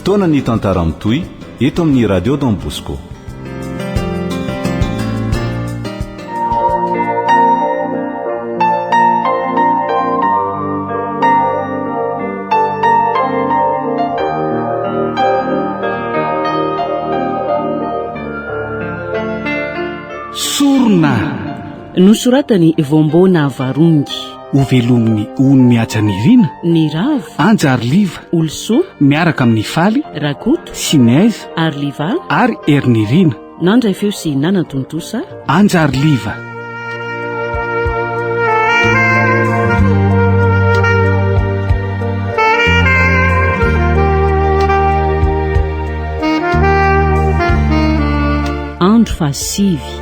Fotoana ny tantara mitohy eto amin'ny Radio Don Bosco. Sorona! Nosoratan'i Voamboana Varungy. Hovelomin'i Ony Mihaja Nirina. Niravo. Anja ary Liva. Olosoa. Miaraka amin'i Faly. Rakoto. Sinez. Ary Liva. Ary Herinirina. Nandray feo sy nanatontosa. Anja ary Liva. Andro fahasivy.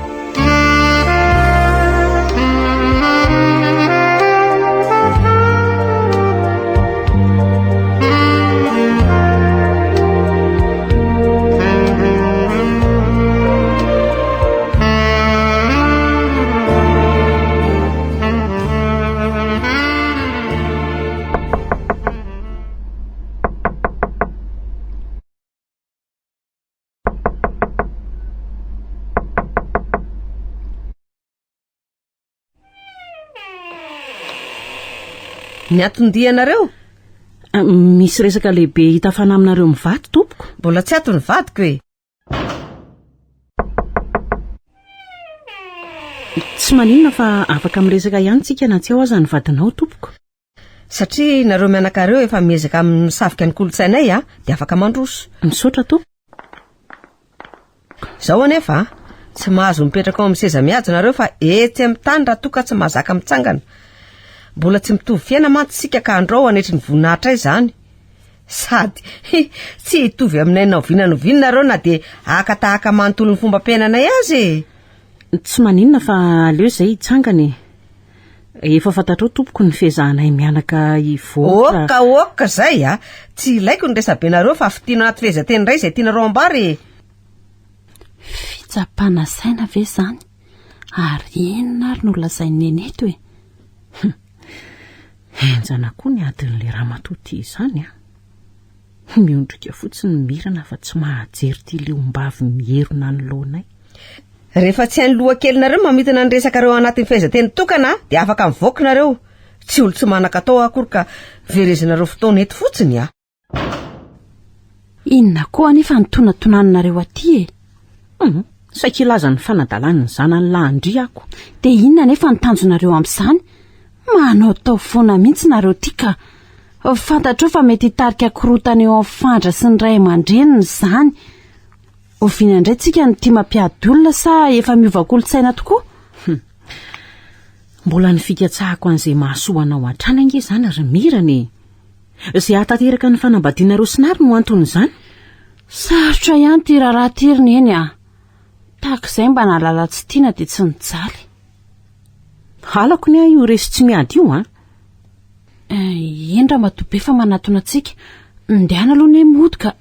Ny anton-dianareo? Ah, misy resaka lehibe hitafana aminareo mivady tompoko. Mbola tsy ato ny vadiko e. Tsy maninona fa afaka miresaka ihany tsika na tsy ao aza ny vadinao tompoko. Satria nareo mianaka reo efa miezaka misavika ny kolontsainay a, dia afaka mandroso. Misaotra tompoko. Izao anefa a, tsy mahazo mipetraka ao amin'ny seza mihaja nareo fa etsy amin'ny tany raha toa ka tsy mahazaka mitsangana. Mbola tsy mitovy fiaina mantsy isika ka andrao hanetry ny voninahitray izany. Sady tsy hitovy aminay na oviana na oviana nareo na dia haka tahaka manontolo ny fombam-piainanay aza e! Tsy maninona fa aleo izay hitsangana e! Efa fantatrao tompoko ny fiezahanay mianaka hivoatra. Ok ok zay a! Tsy ilaiko ny resabenareo fa fitino anaty fehezanteny iray izay tianareo ambara e! Fitsapana saina ve izany? Ary inona ary no lazain'i Neny eto e? Hum. Henjana koa ny adin'ilay ramatoa ity izany a! Miondrika fotsiny mirana fa tsy mahajery ity liom-bavy mierona anoloanay. Rehefa tsy hain'ny lohakelinareo ny mamintina ny resakareo anatin'ny fehezanteny tokana dia afaka mivoaka nareo. Tsy olo tsy manan-katao aho akory ka verezinareo fotoana eto fotsiny a! Inona koa anefa ny tonatonaninareo aty e? Hum, saika hilaza ny fanadalan'ny zanany lahy ndry ako. Dia inona anefa ny tanjonareo amin'izany? Manaotao foana mihitsy nareo ty ka. Fantatrao fa mety hitarika korontana eo amin'ny Fandra sy ny ray aman-dreniny izany. Oviana indray tsika no tia mampiady olona sa efa miova kolontsaina tokoa? Hum. Mbola ny fikatsahako an'izay mahasoa anao hatrany ange izany ry Mirana e. Izay hahatanteraka ny fanambadianareo sy Nary no anton'izany. Sarotra ihany ity raharaha ity ry Neny a. Tahaka izay mba nahalala tsy tiana dia tsy nijaly. Halako ny ahy io resy tsy miady io an. Eh, eny ramatoa be fa manatona antsika. Ndehana aloha ne mody ka.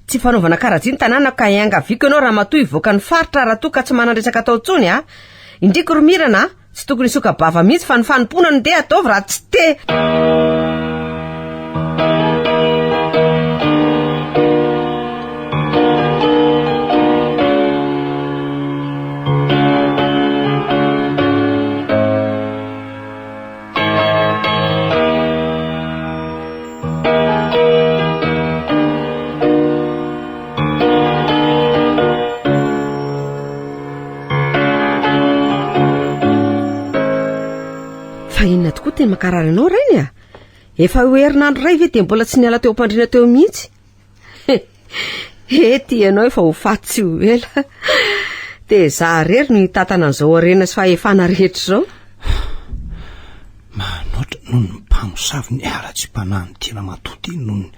Tsy fanaovana karajia ny tanàna ka iangaviako ianao ramatoa hivoaka ny faritra raha toa ka tsy manan-dresaka atao intsony a. Indriko ry Mirana a, tsy tokony hisoka-bava mihitsy fa ny fanompoana no ndeha ataovy raha tsy te. Fa inona tokoa tena mankarary anao rainy a? Efa ho herinandro iray ve dia mbola tsy niala teo am-pandriana teo mihitsy? Ety ianao efa ho faty tsy ho ela. Dia za irery no hitantana an'izao harena sy fahefana rehetra izao. Manoatra noho ny mpamosavy ny haratsiam-panahin'ity ramatoa ity noho ny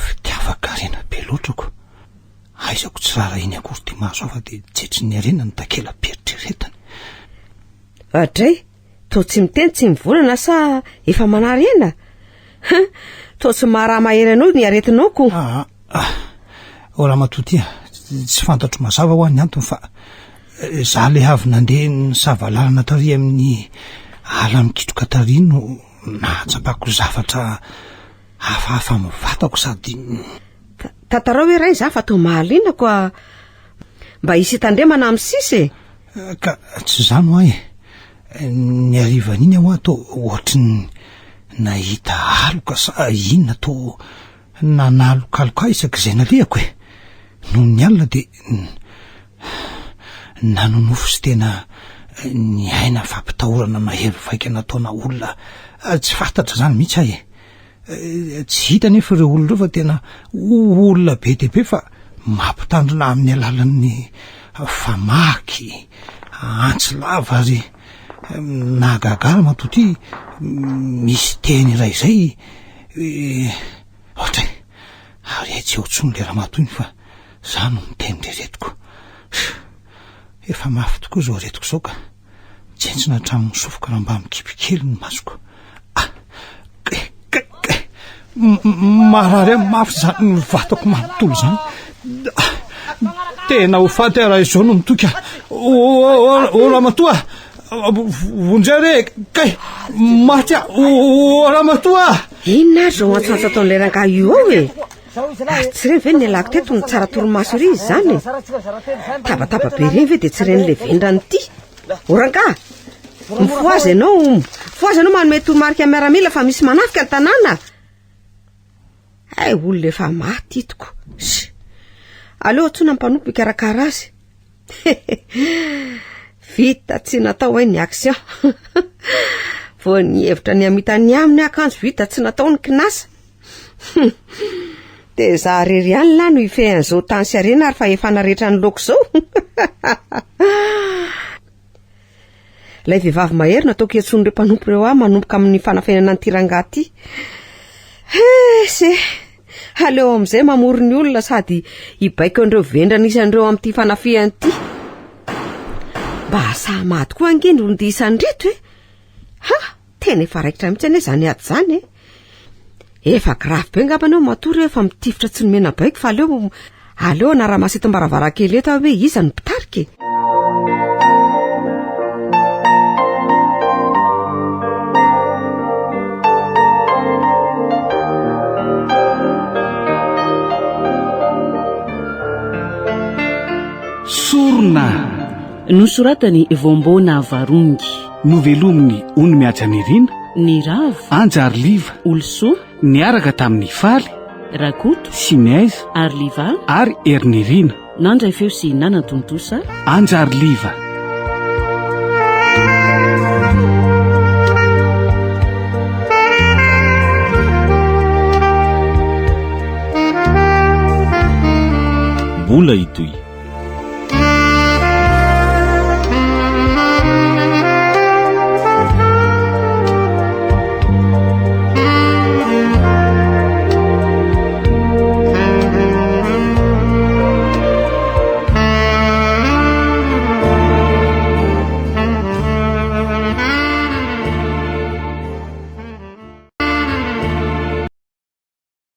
fitiavan-karena be loatra ko. Aizako tsy raharahiany akory ity mahasoa fa dia tsetrin'ny harena ny takela-pieritreretany. Adray, Toa tsy miteny tsy mivolana sa efa manary aina? Hein, toa tsy maharaha-mahery anao ny aretinao ko. Ah, ah, oh ramatoa ty a, tsy fantatro mazava hoa ny antony fa eh, za le avy nandeha nisava lalana tary amin'ny ala mikitroka tary no nahatsapako zavatra. hafahafa amin'ny vatako sady Tantarao hoe ray za fa toa mahaliana koa mba hisy hitandremana amin'ny sisa e. Ka tsy izany hoa e. Ny harivan'iny aho toa ohatry ny nahita aloka sa inona toa nanalokaloka ahy isak'izay nalehako e. Nony ny alina dia nanonofy sy tena niaina fampitahorana mahery vaika nataona olona tsy fantatra izany mihitsy aho e. Tsy hita anefa ireo olona ireo fa tena olona be dia be fa mampitandrina amin'ny alalan'ny famaky, antsy lava ary nahagaga ahy ramatoa ity misy teny iray izay ohatra e, ary hay tsy eo intsony ilay ramatoa iny fa za no miteny ry aretiko. Efa mafy tokoa izao aretiko izao ka. Tsentsina hatramin'ny sofiko raha mba mikipy kely ny masoko. Ah, kay, kay, kay. Marary ahy mafy izany ny vatako manontolo izany. Ah, tena ho faty aho raha izao no mitoky aho. O, ramatoa, vonjeo re, kay, maty aho. O, ramatoa. Inona ary izao antsoantso ataon'ilay rangahy io ao e? Ary tsy ireny ve ny nialako teto no tsara torimaso ery izy izany e? Tabataba be ireny ve dia tsy ireny le vendrana ity? O rangahy! Mifohaza ianao, mifohaza ianao manome toromarika miaramila fa misy manafika ny tanàna. Hay olona efa maty itoko. Sy. Aleo antsoina ny mpanompo hikarakara azy. Vita tsy natao hay ny action. Vao nihevitra ny hamita ny aminy akanjo vita tsy natao ny kinasa. Dia za irery ihany lahy no hifehy an'izao tany sy harena ary fahefana rehetra ny laoko izao. Ilay vehivavy mahery no ataoko hiantsoan'ireo mpanompo ireo ahy manomboka amin'ny fanafenana an'ity rangahy ity. Hesy e! Aleo amin'izay mamory ny olona sady hibaiko an'ireo vendrana isan'ireo amin'ity fanafihana ity. Mba sahy tokoa ange ny olon-dia isan'ireto e! Ha! Tena efa raikitra mihitsy anie izany ady izany e! Efa grave be angamba anao matoa reo efa mitifitra tsy nomena baiko fa aleo aleo anara-maso eto am-baravarankely eto aho hoe iza no mpitarika e! Sorona! Nosoratan'i Voamboana Varongy. Novelomin'i Ony Mihajanirina. Niravo. Anja ary Liva. Olosoa. Niaraka tamin'i Faly. Rakoto. Sy Naiza. Ary Liva. Ary Herinirina. Nandray feo sy nanatontosa. Anja ary Liva. Mbola hitohy.